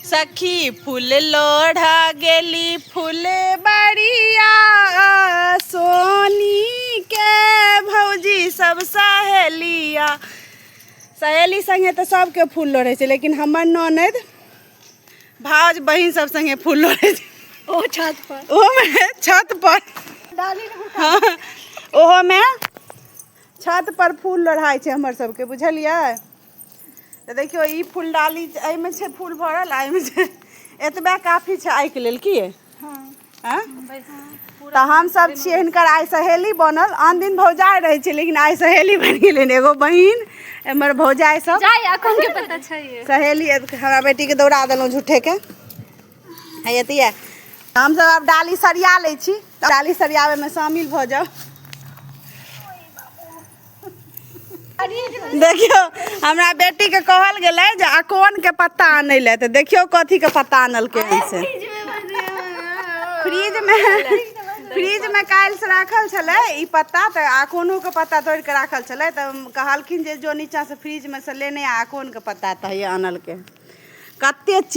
सखी फूल लोढ़ा गेली फूल बड़िया, सोनी के भौजी सब सहेलिया। सहेली संगे तऽ सबके फूल लोढ़ै छै, लेकिन हमर ननद भाउज बहिन सब संगे फूल लोढ़ै छै। ओ छत पर, ओहोमे छत पर, हँ, ओहोमे छत पर फूल लोढ़ाइ छै हमर सबके, बुझलियै? तऽ देखियौ, ई फूलडाली एहिमे छै फूल भरल आ एहिमे छै। एतबे काफी छै आइके लेल की? हँ। तऽ हमसभ छियै हिनकर आइ सहेली बनल। आन दिन भौजाइ रहै छै, लेकिन आइ सहेली बनि गेलै। एगो बहिन एम्हर, भौजाइ सब जाय अखन के पता छै। सहेली। हमरा बेटीके दौड़ा देलहुँ झूठेके। एतियै हमसभ आब डाली सरिया लै छी। डाली सरियाबैमे शामिल भऽ जाउ। देखियौ, हमरा बेटीके कहल गेलै जे अकोनके पत्ता आनै लए, तऽ देखियौ कथीके पत्ता आनलकै हन से। फ्रिजमे काल्हिसँ राखल छलै ई पत्ता। तऽ अकोनोके पत्ता तोड़ि कऽ राखल छलै, तऽ कहलखिन जे जो नीचाँसँ फ्रिजमे से लेने आ अकोनके पत्ता। तऽ हैया आनलकै। कते चीज